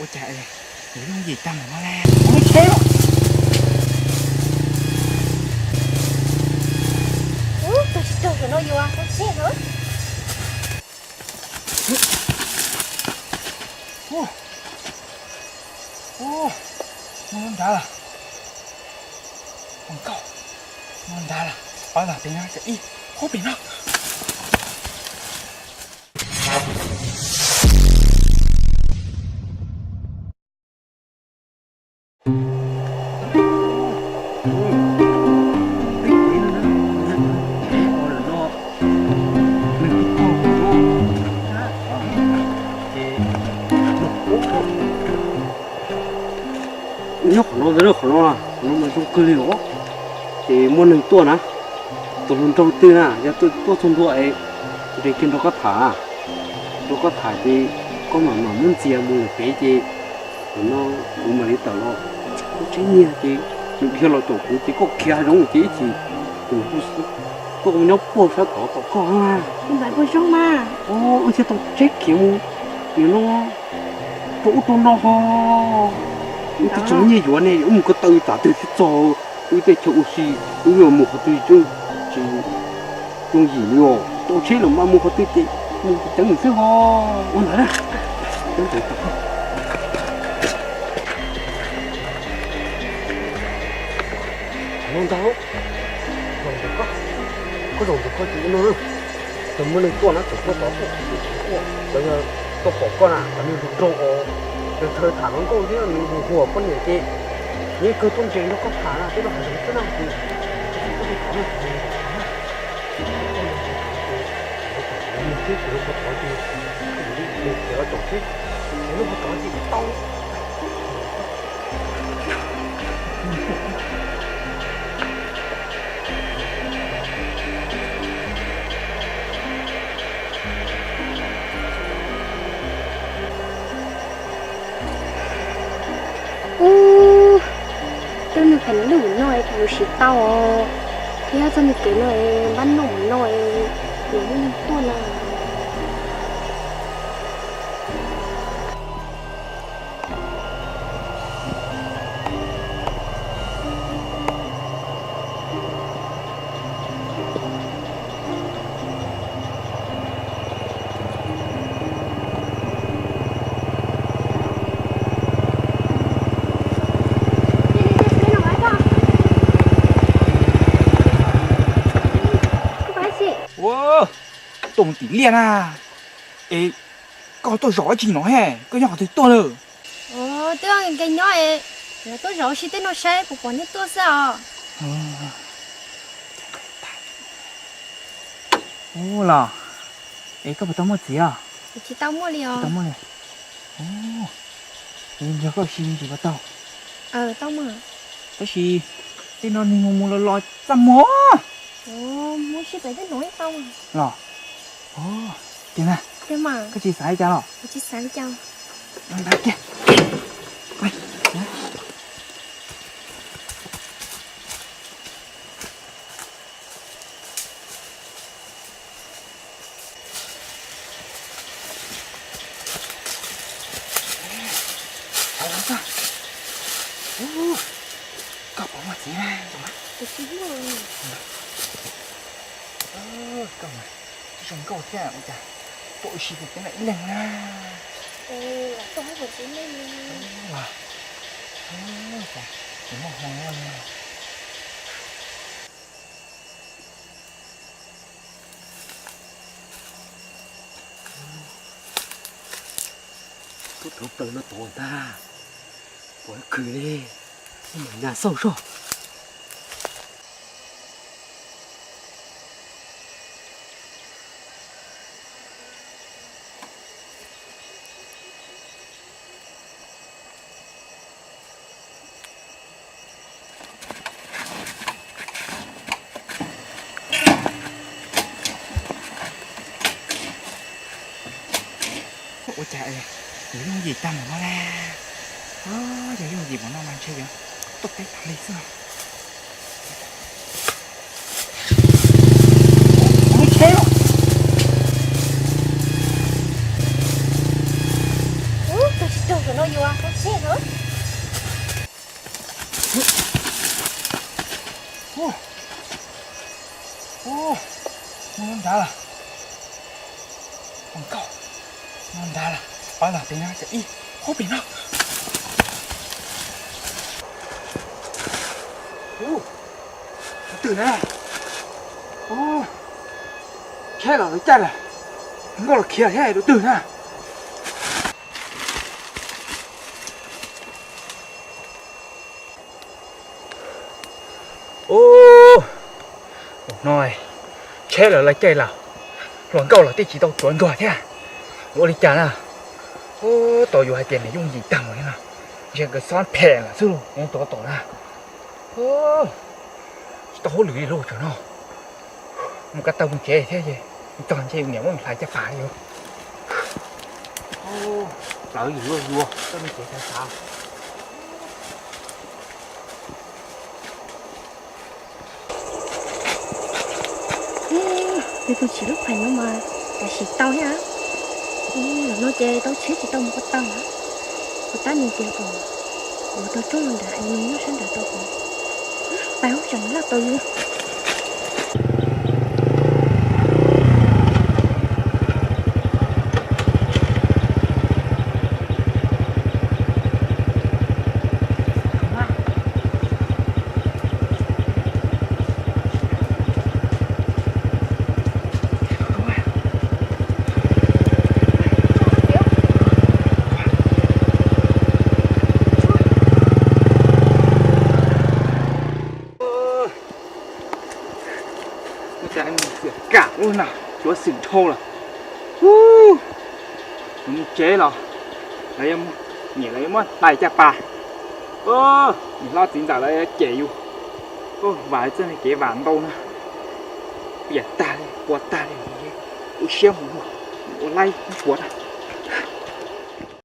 Ua cas yuav yooj yim tag npaum no na? Ua lub tsheb los. Ub, tus tsis raug saum no yuav tau tsheb lawm. Ub, ub, muaj lub nrad lawm. Ua nkauj, muaj nrad lawm. Pab los pem no, cov ib, qub pem no. Nyob qhov no, qhov no, qhov no mas zoo kawg li os. Ces muaj neeg tuaj na, tus hluas nraug twg na yog tuaj txog ntua es nres kiag nrog koj tham, nrog koj tham ces koj mam mam muab ntxias mus lawm pem ces no kuv mam li tawm los. Koj tsheb nyiag ces nws dhia los caum kuv ces koj khiav zoov ces ib chim kuv hu xwb, koj nyob puag sab tod tos koj. Ntawd puas zoo mas? Wb thiaj tau tsheb khiav mus nim no rau ub rau no ho. Wb twb tsis muaj nyiaj yuav ne, wb mus ko taw tam twg thiaj txog wb tej chaw ua si, wb yuav mus qhov twg tsis yooj yim li os. Tau tsheb lawm mas mus qhov twg ces mus ceev xwb ho. Ua ntawd na. Ntag, zaum ntawm koj, koj zaum ntawm koj ces ua no, thaum muaj neeg tuaj na txawm tuaj tod tuaj, lawv yog tuaj pom koj na, lawv nws nrug raug os, nws thaw tham hluas nkauj thiab nws hu hu poj niam ces nws kawg tuaj nres nrog koj tham na, twb rau hav zoov xwb na ces, ces lawv mus tod ces, lawv mus tod ces, lawv mus tod ces tau. Ub, tej neeg phem no lub mus no es kuv siv tau os, thiab txoj niag kev no es npab noj mus no es kuv yeej tuaj na. Ua, tuaj mus tim liaj na. Es koj tuaj zaum ua dab tsi no he? Koj nyob qhov twg tuaj lawm? Twb nkees nyob es tuaj zaum ua si tej no saib puas pom nej tuaj xwb os. Ub los, es koj puas tau muaj txiv os? Tsis tau muaj li os. Tsis tau muaj li. Ub, es nrog koj ua si me ntsis puas tau? Tau mas. Tab sis tej no neeg mus mus los los txaj muag. Mus ua si pem tej no tau los. Tiag na. Koj tsis xav li cas los? Tsis xav li cas. Ntag kiag. Koj puas muaj txiv na? Koj mas zoo nkauj thiab ua cas tuaj ua si pem tej no ib leeg na. Los, tsis muaj hmoo li. Tub rov plaws no tuaj ntag, puas khwv li, mam nyas xauj zog. Ua cas yuav yooj yim tag npaum no na? Yog yooj yim npaum no mas ntshe yuav tuaj teb tag li xwb. Lub tsheb los. Ub, tus tsis raug saum no yuav. Nrad lawm. Ua nkauj. No nrad lawm. Pab los pem no, cov ib, hub pem no. Ub, tus twg na? Ub, Cheb los lawv caij lawm. Nkauj los khiav thiab, tus twg na? Ub, no Cheb lawv lawv caij lawm. Hluas nkauj los twb tsis tau tuav nruag thiab. Ua li cas na? Ub, tos yus hais tias nws yooj yim tag mus li no, ntshe nkawd xob phem lawm xwb los tuav tom na. Tsis tau hauj lwm li lauj, tsam no mus ko taw mus tsev thiab ces txog ntshe yus niam muab hlais caj pas li. Plawv yus luaj yuav txoj me kev xav xav. Nws tus txiv lub phais no mas kav sim tau thiab. Zaum no ces tau Cheb tsis tau mus ko taw na. Kuv tab nws tias kom kuv mus taug roob no nrad es nws nyob sab nrad tau kuv. Pais hauj sam nws laj tau yus. Kam ub no, cuav xwm dhau lawm. Ub, mus tsev los lawv, niam lawv yuav muab hlais caj pas. Niam hlob txiv ntxawm lawv yuav cem yus. Vam txoj kev vam ntau no, piam tag li, puas tag li, ua siab mus ua laib ib puas na.